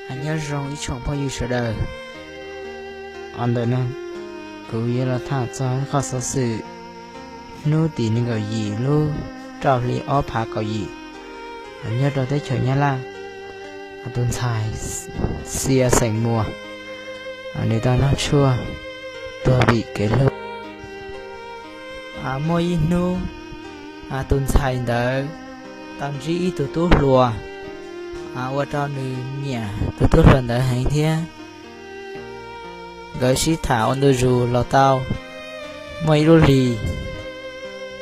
Nyob zoo ib tsoom phooj ywg sawv daws. Ntawm no kuv yuav los tham txog qhov xov xwm hnub tim nees nkaum yim lub rau hli ob phav kaum yim, nyob rau teb chaws Nyab Laj, tus ntxhais Xia xeem Muas, nws tau noj tshuaj tuag vim kev hlub. Muaj ib hnub, tus ntxhais ntawd tau ntsib ib tug tub hluas, ua rau nws nyiam tus tub hluas ntawd heev thiab. Nkawd sib tham ua ntu zus los tau muaj ib lub hlis,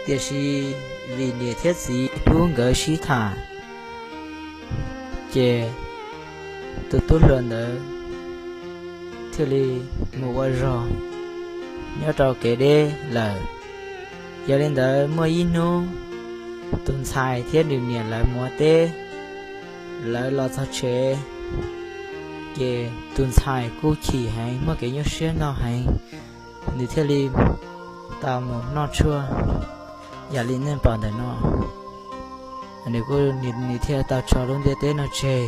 tiam sis vim niam thiab txiv hlub nkawd sib tham, ces tus tub hluas ntawd thiaj li mus ua zog nyob rau kev deb lawm. Yog li ntawd muaj ib hnub, tus ntxhais thiab nws niam lawv mus ua teb, lawv los txog tsev, ces tus ntxhais kuj chim heev, muaj kev nyuaj siab no heev, nws thiaj li tau mus noj tshuaj. Yog li nej pom ntawm no, nws kuj, nws thiaj tau tso lub ntiaj teb no tseg,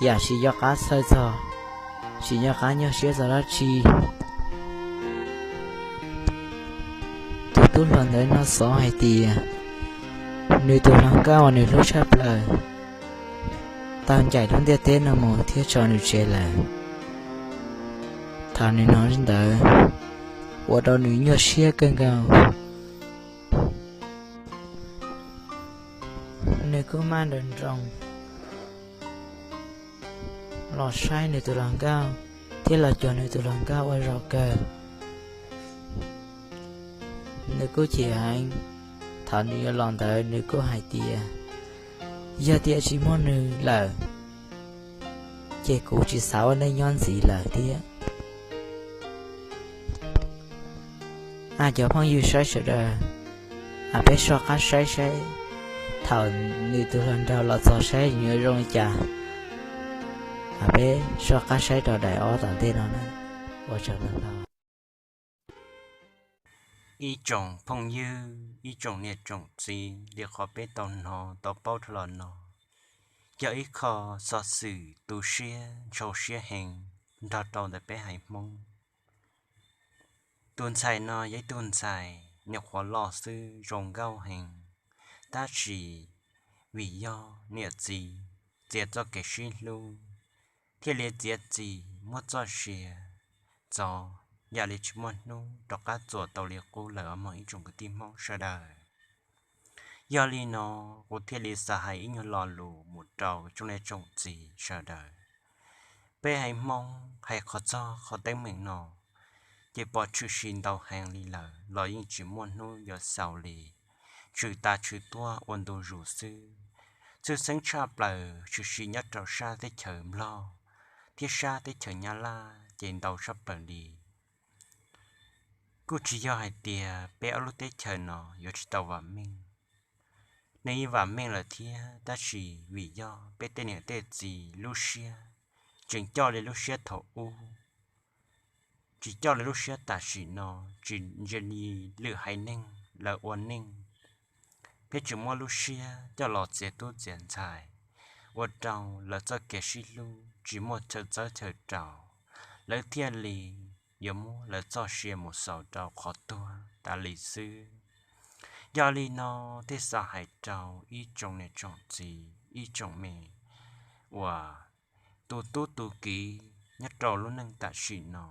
yam tsis nco qab txhawj txog, tsis nco qab nyuaj siab txog dab tsi. Tus tub hluas ntawd noj xov hais tias nws tus hluas nkauj uas nws hlub tshaj plaws tau ncaim lub ntiaj teb no mus thiab tso nws tseg lawm. Thaum nws hnov li ntawd, ua rau nws nyuaj siab kawg nkaus. Nws kuj maj nroos nroos los saib nws tus hluas nkauj thiab los cuag nws tus hluas nkauj ua zaum kawg. Nws kuj chim heev, thaum nws yuav los ntawd nws kuj hais tias, yog tias tsis muaj nws lawm, ces kuv tsis xav ua neej nyob ntxiv lawm thiab. Cov phooj ywg saib sawv daws, peb soj qab saib saib, thaum nws tus hluas nraug los txog saib yuav zoo li cas. Peb soj qab saib rau daim ob tom ntej no na. Ua tsaug ntau. Ib tsoom phooj ywg, ib tsoom niam tsoom txiv, li qhov peb tau hnov tau paub rau los no, yog ib qho xov xwm tu siab ntshau siab heev nrog rau ntawm peb haiv Hmoob. Tus ntxhais no yog ib tug ntxhais nyuam qhuav loj xwb, zoo nkauj heev, tab sis vim yog niam txiv txiav txoj kev sib hlub, thiaj li txiav txim muab txoj sia txo, yam li tsis muaj hnub rov qab txuas tau li qub lawm os mog ib tsoom kwv tij Hmoob sawv daws. Yog li no, kuv thiaj li xav hais ib nyuag lo lus mus rau tsoom niam tsoom txiv sawv daws. Peb haiv Hmoob hais qhov txog qhov teeb meem no, ces pom tshwm sim ntau heev li lawm los yeej tsis muaj hnub yuav xaus li. Tshwm tas tshwm tuaj ua ntu zus xwb. Tshwj xeeb tshaj plaws tshwm sim nyob rau sab teb chaws Nplog thiab sab teb chaws Nyab Laj ces ntau tshaj plaws li. Kuj tsis yog hais tias peb ob lub teb chaws no yuav tsis tau vam meej, nws yeej vam meej lawm thiab, tab sis vim yog peb tej niam tej txiv lub siab tseem coj li lub siab thaum ub, tsis coj li lub siab tam sim no, tsis ntsia li lwm haiv neeg lawv ua neej. Peb tseem muab lub siab coj los txiav tub txiav ntxhais, ua rau lawv txoj kev sib hlub tsis muaj chaw txawb chaw rau, lawv thiaj li yuav muab lawv txoj sia mus xaus rau qhov tuag tas li xwb. Yog li no, thiaj xav hais rau ib tsoom niam tsoom txiv, ib tsoom me uas tu tub tu kiv nyob rau lub neej tam sim no,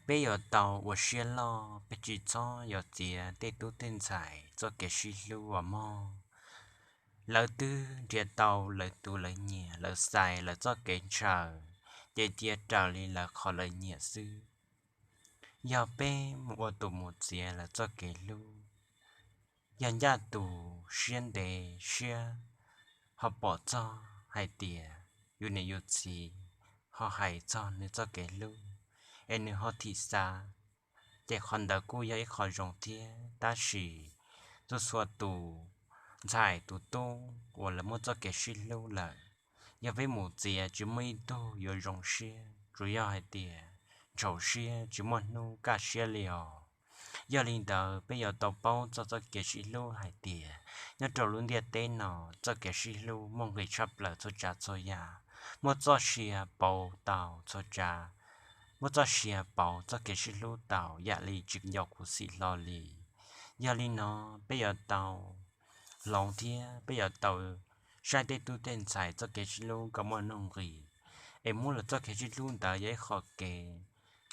peb yuav tau ua siab loj, peb tsis txhob yuav txiav tej tub tej ntxhais txoj kev sib hlub uas mog. Lawv twb nrhiav tau lawv tus lawv nyiam, lawv xaiv lawv txoj kev ntshaw, ces cia raws li lawv qhov lawv nyiam xwb. Yog peb mus ua tus mus txiav lawv txoj kev hlub, yog ncaj tus siab ntev siab ho pom txog hais tias yus niam yus txiv ho hais txog nws txoj kev hlub, es nws ho thim xav, ces qhov ntawd kuj yog ib qho zoo thiab. Tab sis txhua txhua tus ntxhais tus tub uas lawv muaj txoj kev sib hlub lawm, yog peb mus txiav tsis muaj ib tug yuav zoo siab, tsuas yog hais tias ntxhov siab tsis muaj hnub kaj siab li os. Yog li ntawd peb yuav tau paub txog txoj kev sib hlub hais tias nyob rau lub ntiaj teb no, txoj kev sib hlub muaj nqis tshaj plaws txhua tsav txhua yam. muaj txoj sia pauv tau txhua tsav, muaj txoj sia pauv txoj kev sib hlub tau yam li tsis nco khuv xim hlo li. Yog li no, peb yuav tau hloov thiab peb yuav tau saib tej tub tej ntxhais txoj kev sib hlub kom muaj nuj nqis, es muab lawv txoj kev sib hlub ntawd yog ib qho kev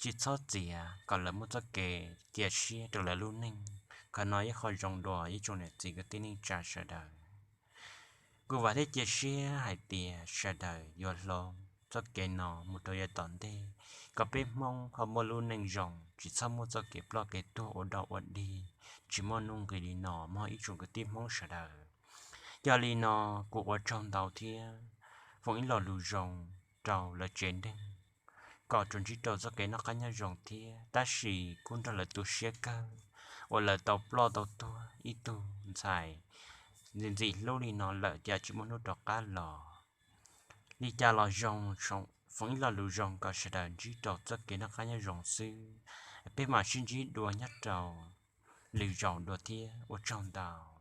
tsis txhob txiav kom lawv muaj txoj kev cia siab rau lawv lub neej. Qhov no ib qho zoo dua ib tsoom niam txiv kwv tij neej tsa sawv daws. Kuv vam thiab cia siab hais tias sawv daws yuav hloov txoj kev no mus rau yav tom ntej, kom peb Hmoob ho muaj lub neej zoo, tsis txhob muaj txoj kev ploj kev tuag ua dog ua dig, tsis muaj nuj nqis li no mog ib tsoom kwv tij Hmoob sawv daws. Yog li no, kuv ua tsaug ntau thiab foom ib lo lus zoo rau lawv tsev neeg kom tsuas ntsib rau txoj kev noj qab nyob zoo thiab, tab sis kuj nrog lawv tu siab kawg uas lawv tau ploj tau tuag ib tug ntxhais ntxim ntxim hlub li no lawm cas tsis muaj hnub rov qab los. Li cas los zoo, foom ib lo lus zoo kom sawv daws ntsib rau txoj kev noj qab nyob zoo xwb. Peb mam sib ntsib dua nyob rau lwm zaus dua thiab, ua tsaug ntau.